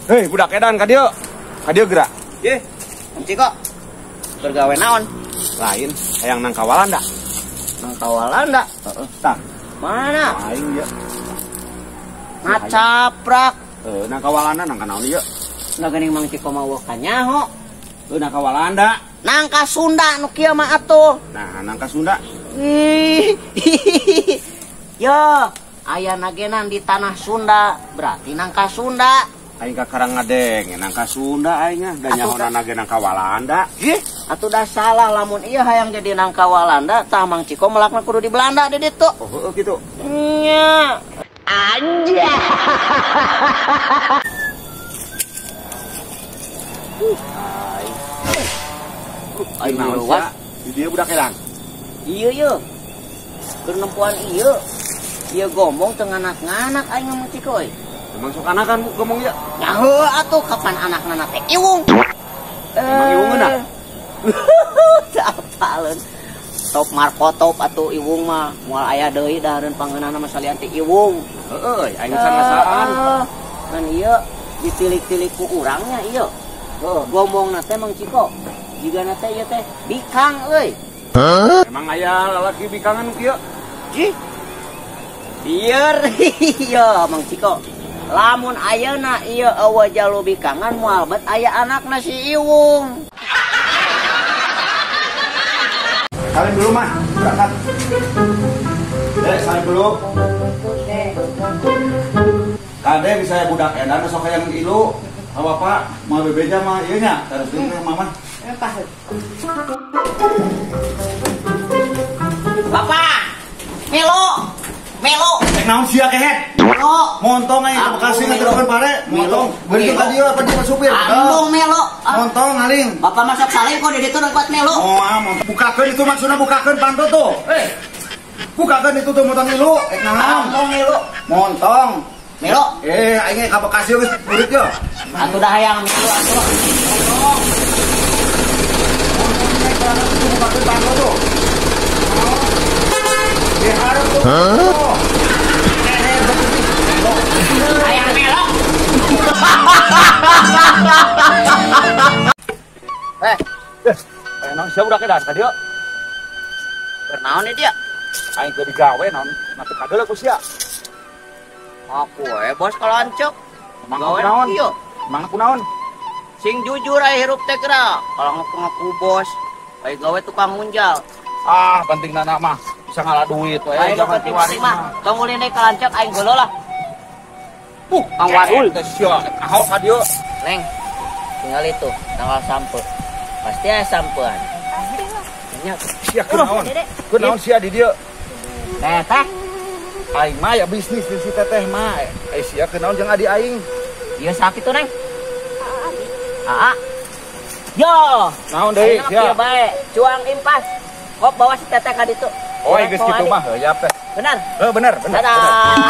Hei, budak edan ka dieu. Ka dieu geura. Ye, Ciko. Bergawe naon? Lain, hayang nangka Walanda. Nangka Walanda? Heeh, tah. Mana? Aing ieu. Ngacaprak. Heuh, nangka Walanda nangka naon ieu? Da geuning Mang Ciko mah eueuh kanyaho. Heuh, nangka Walanda. Nangka Sunda nu kieu mah atuh. Nah, nangka Sunda. Ih. Yo, aya nagenan di tanah Sunda, berarti nangka Sunda. Aing ka karang ngadeng, nangka Sunda aing ah, da nyahona ge nangka Walanda. Ih, atuh dah salah lamun ieu hayang jadi nangka Walanda, tah Mang Ciko melakna kudu di Belanda di ditu. Oh, heueuh kitu. Nya. Anjay. Aing naon sia? Di dieu budak edan. Ieu ye. Keur nempuan ieu. Ieu gombong teu nganak-nganak aing Mang Ciko euy. Emang sok anakan ngomong ya? Ya heuh atuh kapan anakna teh iwung. Emang iwung euna? Teu apaleun. Top Marco top atuh iwung mah moal aya deui dahareun pangeunahna mah salian ti iwung. Heueuh, aing sangasaan. Kan ieu ditilik-tilik ku urangnya ieu. Heuh, gombongna teh Mang Ciko. Jigana teh ieu teh bikang euy. Emang aya lalaki bikangan kieu? Ih. Ieu Mang Ciko. Lamun ayeuna ieu eueuh jalu bikangan moal bet aya anakna si Iwung. Salim dulu mah, berangkat. Dek, salim dulu. Kade bisa budak edan sok hayang ilu. Ka bapak moal bebeja mah ieu nya, terus deui mama. Bapak, melo. Melo. Naon sia kehet? Melo. Montong aing ka Bekasi ngaterkeun pare. Montong. Beureun ka dieu apa jeung supir? Montong melo. Montong aling. Bapak masak saling kok di ditu kuat melo. Oh, montong. Bukakeun itu maksudna bukakeun panto tuh. Eh. Bukakeun itu tuh montong ilu. Eh naon? Montong melo. Montong. Melo. Eh aing ka Bekasi geus burit yo. Atuh dah hayang melo atuh. Montong bukakeun panto tuh. Hah? Ayang melok. Eh, naon sia budak edan ka dieu? Bernaon dia? Aing teu digawe naon, mati kadeuleu ku sia. Aku we bos kalancep. Emang aku naon? Emang aku naon? Sing jujur aya hirup teh geura. Kalau ngaku-ngaku bos, aya gawe tukang munjal. Ah, penting nana mah bisa ngalah duit we. Jangan kiwari mah. Tong ulin deui kalancep aing geuleuh lah. Kang Wadul teh sia, ahok ka dieu. Neng, tinggal itu tanggal sampe. Pasti aya sampean. Nya sia kunaon? Kunaon sia di dieu? Teteh. Aing mah ya bisnis jeung si teteh mah. Eh sia kunaon jeung adi aing? Ieu sakit tuh, Neng. Aa. Yo. Naon deui sia? Bae, cuang impas. Kok bawa si teteh ka ditu. Oh, geus kitu mah heuh yap teh. Benar? Heuh, bener, bener. Dadah.